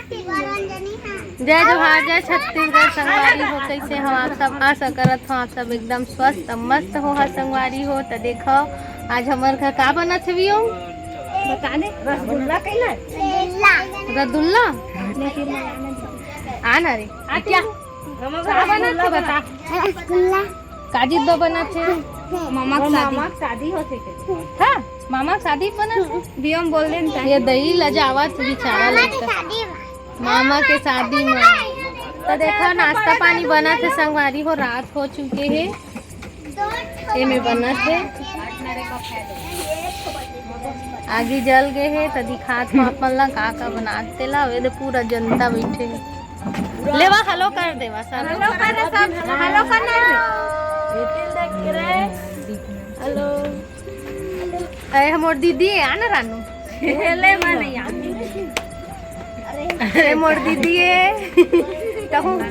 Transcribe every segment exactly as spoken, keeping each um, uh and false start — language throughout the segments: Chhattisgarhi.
जय जोहार, जय छत्तीसगढ़ संगवारी हो। कइसे हो आप सब? आसा करत हो आप सब एकदम स्वस्थ मस्त हो ह संगवारी हो। त देखो आज हमर घर का बनत हवे ओ? बता दे। रसगुल्ला कइला? रसगुल्ला? आ ना रे। आ क्या? का बनत हे बता। रसगुल्ला। काजी दो बनत हे। मामा के शादी। मामा के शादी होथे के। हाँ, मामा के शादी बनत हे। दियो म बोल दे न। ये दई लजावत बेचारा लइका। मामा के शादी में। त देखो नाश्ता पानी बनत हे संगवारी हो, रात हो चुके हे। एमे बनत हे। आगी जल गे हे त दिखात हो आप मन ला का का बनात तेला। ए दे पूरा जनता बइठे हे। लेवा हेलो कर देवा सब। हेलो कर दे सब। हेलो कर दे। हेलो। अरे हमर दीदी हे, आ ना रानू। हेले माने यार। अरे मोर दीदी हे। कहूँ। हाँ,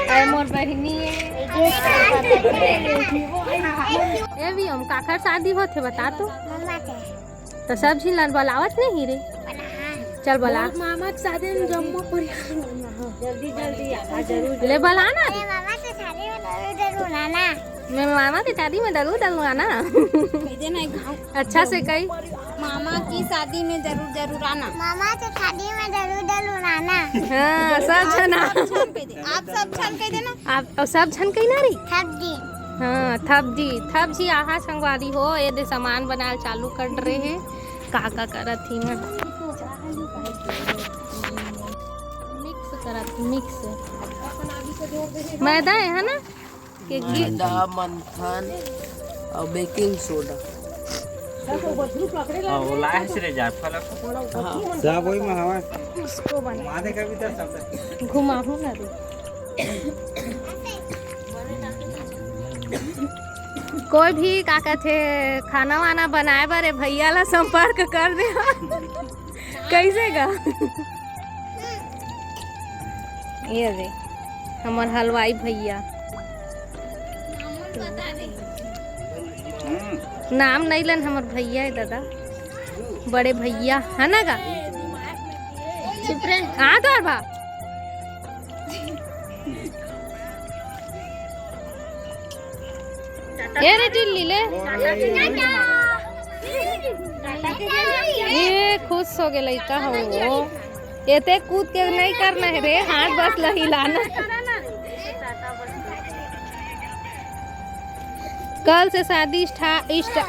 अरे मोर बहिनी हे। ए भी हम काखर शादी होथे बता तो। त सब झिन ला बलावत नहीं रे। चल बला। मामा के शादी में जम्मो परिवार। जल्दी जल्दी आ, जरूर। ले बला ना। अरे मामा के शादी में जरूर जरूर आना। मैं मामा के शादी में जरूर जरूर आना। कह देना एक घाव। अच्छा से कही। मामा की शादी में जरूर जरूर आना। मामा के शादी में जरूर जरूर आना। हाँ, सब झन आ। आप सब झन कह दे। आप सब झन कह देना। आप अउ सब झन कही ना रे। थप जी। हाँ, थप जी, थप जी आहा संगवारी हो, ए दे सामान बनाल चालू कर रहे हे। का का करत ही मैं। मिक्स करत ही, मिक्स। मैदा हे, है ना? के घी। मैदा, मंथन अउ बेकिंग सोडा। हाँ, वो लाए से रे जा, फल। हाँ। सब वही में हवा। इसको बना। मादे का भी तो सब है। घुमाहूँ ना रे। कोई भी का कथे खाना वाना बनाए बर ए भैया ला संपर्क कर दे। कइसे गा? ये दे हमर हलवाई भैया। नाम नहीं लेन, हमर भैया हे दादा, बड़े भैया है ना गा? चुप रहे। हाँ तो बा। ए रे टिल्ली ले। ए खुश हो गे लइका हो। एते कूद के नहीं करना हे रे, हाथ बस ल हिलाना। कल से शादी स्टा-, स्टा-,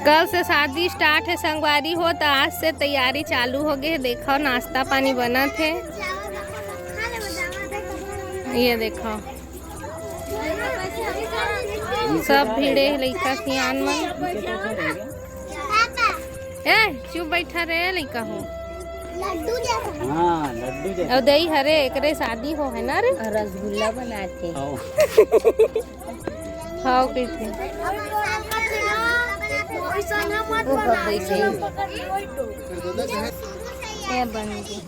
कल से शादी स्टार्ट हे संगवारी हो, त आज से तैयारी चालू हो गे। देखो नाश्ता पानी बनत हे, ये देखो सब भिड़े हे लइका सियान मन। ए चुप बैठा रे लइका हो। हाँ, लड्डू जैसा। अउ दई हरे एकरे शादी हो हे ना रे? रसगुल्ला बनाथे। हाँ। हाँ, कइसे? वो कब गई थी? ये बन गई।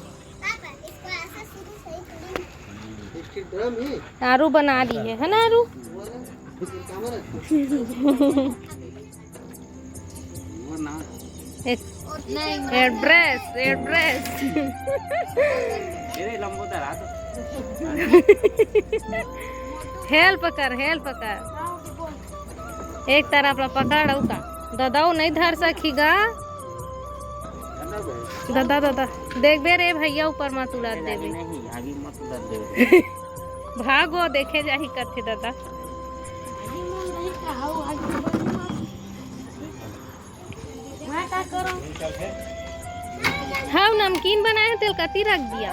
आरू बना दी हे, है ना आरू? एक एड्रेस, एड्रेस। हेल्प कर, हेल्प कर। एक तरफ ला पकड़, अउ का? ददा, वो नहीं धर सकी गा। ददा, ददा, देखबे रे भैया, ऊपर मत उड़ा देबे। भागो, देखे जाही कथे ददा। हाँ, नमकीन बनाए हे, तेल कती रख दिया।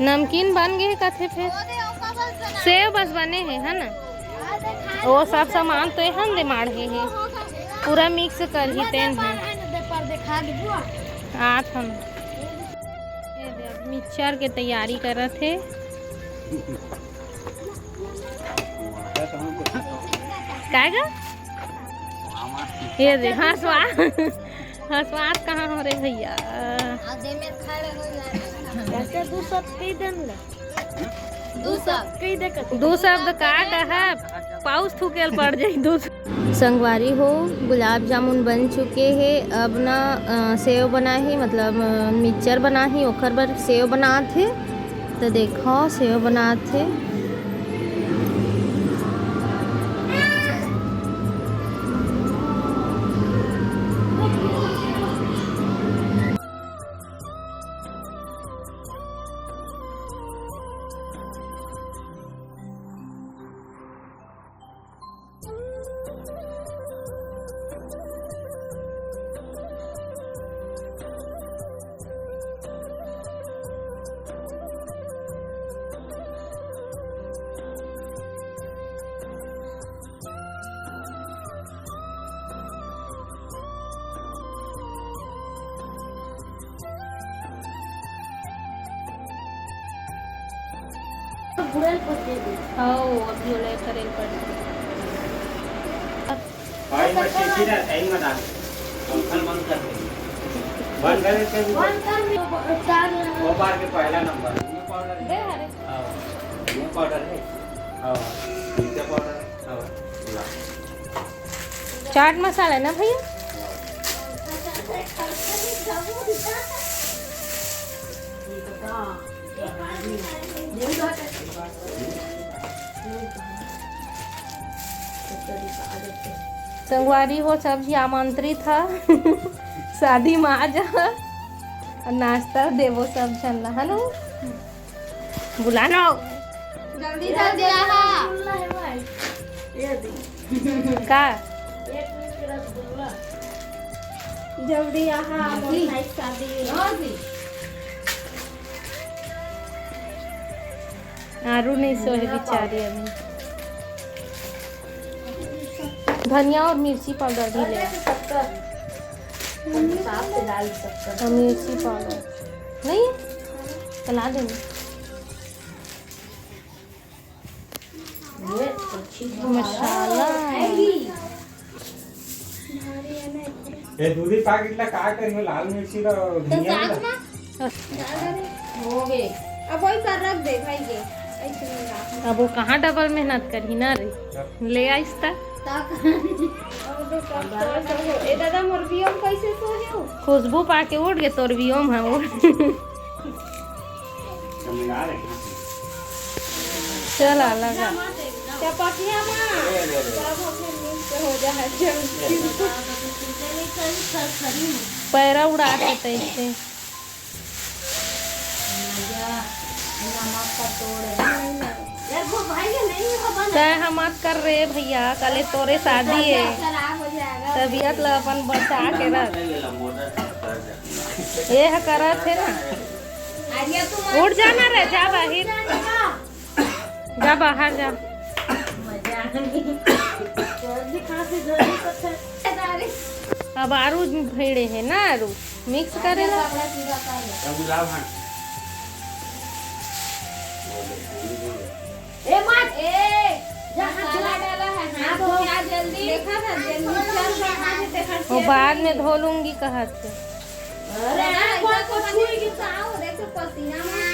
नमकीन बन गे हे कथे फेर। सेव बस बने हे, है ना? वो सब सामान तो एहन दे माढ़े हे, पूरा मिक्स करही तेन हे। आत हन। ये दे, अब मिक्सचर के तैयारी करत हे। काय गा? ये दे, हंसवा, हंसवात कहाँ हो रे भैया? कैसे दू सौ तीन दिन ले? दू शब्द का कहा, पाउस थूकेल पड़ जाई दू। संगवारी हो, गुलाब जामुन बन चुके हे। अब ना, अ, सेव बनाही, मतलब, अ, मिक्सचर बनाही, ओकर बर सेव बनात हे। तो देखो, सेव बनात हे। हाँ, वो अभी ओला करेल पड़थे। भाई, मैं सीखी ना, टाइम मत आ। पंखा बंद कर दे। बंद करे के भी बंद कर दे, वो बार के पहला नंबर। न्यू पाउडर है। हाँ, न्यू पाउडर है। हाँ, नीचे पाउडर। हाँ, ला। चाट मसाला है ना भैया? संगवारी हो, सब झी आमंत्रित ह। शादी में आ जा, और नाश्ता देबो सब झन ला, है ना? बुला लो। जल्दी जल्दी आहा। ये दे। का? एक पीस रसगुल्ला। जल्दी आहा, मोर भाई शादी। आरू नहीं सोए बेचारी अभी। धनिया और मिर्ची पाउडर भी ले। और मिर्ची पाउडर नहीं है? तो ला देना। मसाला। ये दूधी पाकिट ला का करियो? लाल मिर्ची ला तो धनिया साथ ला। में हो गए। अब वही कर रख दे भाई के। ऐसे नहीं रख। अब वो कहाँ डबल मेहनत करही ना रे। ले आइस त। तक। अब तो कब तो ऐसा हो। ए दादा, मोर बियोम कैसे सो जाओ? खुशबू पाके उठ गए तोर बियोम है वो। चला लगा। चपटिया माँ। सब अपने मुंह से हो जा है जल्दी। पैरा उड़ा के तैसे। तय हम मत कर रे भैया, कले तोरे शादी है। तबीयत ला अपन बचा के रख। ये ह करत है ना। उठ जाना रे, जा बाहिर। जा बाहर जा। अब आरू भेड़े है ना, आरू मिक्स करे ला। ए मत, ए, जहाँ मसाला डाला है, हाथ धो। जल्दी। देखा ना, जल्दी चल रहा है, देखा वो बाद में धो लूंगी कहत है। अरे, हाथ को छुई के तो आओ, देखो पसीना में।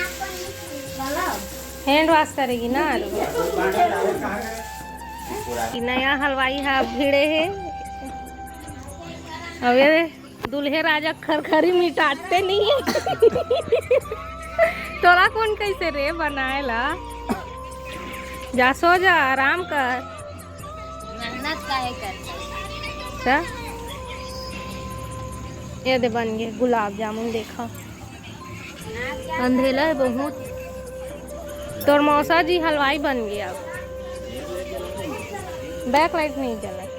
हैंड वॉश करेगी ना आरू। कि नया हलवाई है, अब भिड़े है। अब ये दूल्हे राजा खरखरी मिटाते नहीं है। तोरा कौन कैसे रे बनाए ला? जा सो जा, आराम कर। मेहनत काहे करता? ये दे बन गए गुलाब जामुन, देखा। अंधेला है बहुत। तोर मौसा जी हलवाई बन गया। बैक लाइट नहीं जला।